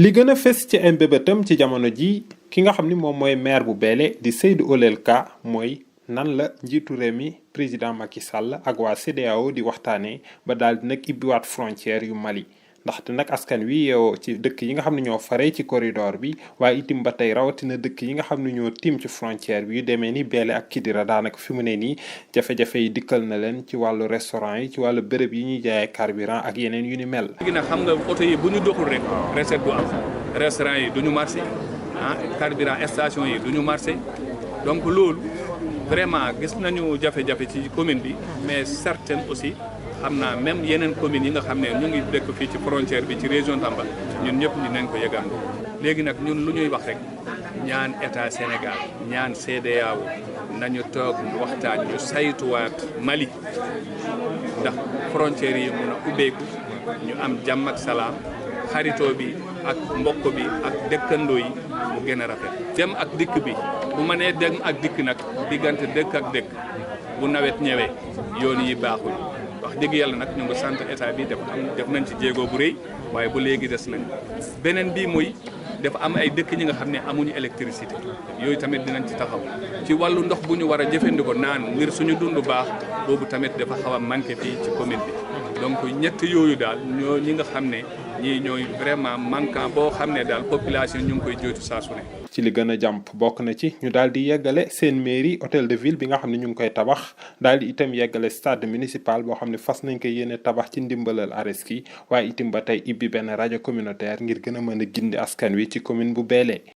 li gën a fës ci ay mbébétam ci jamono ji ki nga xam ni moom mooy maire bu Bélé di Seydou Oulel Ka mooy nan la njiitu réew mi président Macky Sall ak waa CEDEAO di waxtaanee ba daal di nag ibbiwaat frontière yu Mali ndaxte nag askan wi yeewoo ci dëkk yi nga xam ne ñoo faree ci corridor bi waaye itim ba tey rawatina dëkk yi nga xam ne ñoo tiim ci frontière bi yu demee ni Bélé ak Kidira daanaka fi mu ne nii jafe-jafe yi dikkal na leen ci wàllu restaurant yi ci wàllu béréb yi ñuy jaayee carburant ak yeneen yu ni mel. léegi nag xam nga oto yi bu ñu doxul rek recette du am restaurant yi du ñu marché carburant station yi du ñu marché donc loolu vraiment gis nañu jafe-jafe ci commune bi mais certaines aussi. xam naa même yeneen communes yi nga xam ne ñu ngi dëkk fii ci frontière bi ci région Tamba ñun ñëpp ñu nañ ko yëgandoo léegi nag ñun lu ñuy wax rek ñaan état Sénégal ñaan CEDEAO nañu toog waxtaan ñu saytuwaat Mali ndax frontières yi mun a ubbeeku ñu am jàmm ak salaam xaritoo bi ak mbokk bi ak dëkkandoo yi mu gën a rafet. dem ak dikk bi bu ma nee dem ak dikk nag diggante dëkk ak dëkk bu nawet ñëwee yoon yi baaxul. wax dëgg yàlla nag ñu ngi sant état bi def nañ ci jéego bu rëy waaye bu léegi des nañ beneen bi mooy dafa am ay dëkk ñi nga xam ne amuñu électricité yooyu tamit dinañ ci taxaw ci wàllu ndox bu ñu war a jëfandikoo naan ngir suñu dund baax boobu tamit dafa xaw a manqué fii ci commune bi donc ñett yooyu daal ñoo ñi nga xam ne ñii ñooy vraiment manquant boo xam ne daal population ñu ngi koy jooytu saa su ne. ci li gën a jàmp bokk na ci ñu daal di yeggale seen mairie hôtel de ville bi nga xam ne ñu ngi koy tabax daal di itam yeggale stade municipal boo xam ne fas nañ ko yéene tabax ci ndimbalal Areski waaye itam ba tey ibbi benn rajo communautaire ngir gën a mën a gindi askan wi ci commune bu Bélé.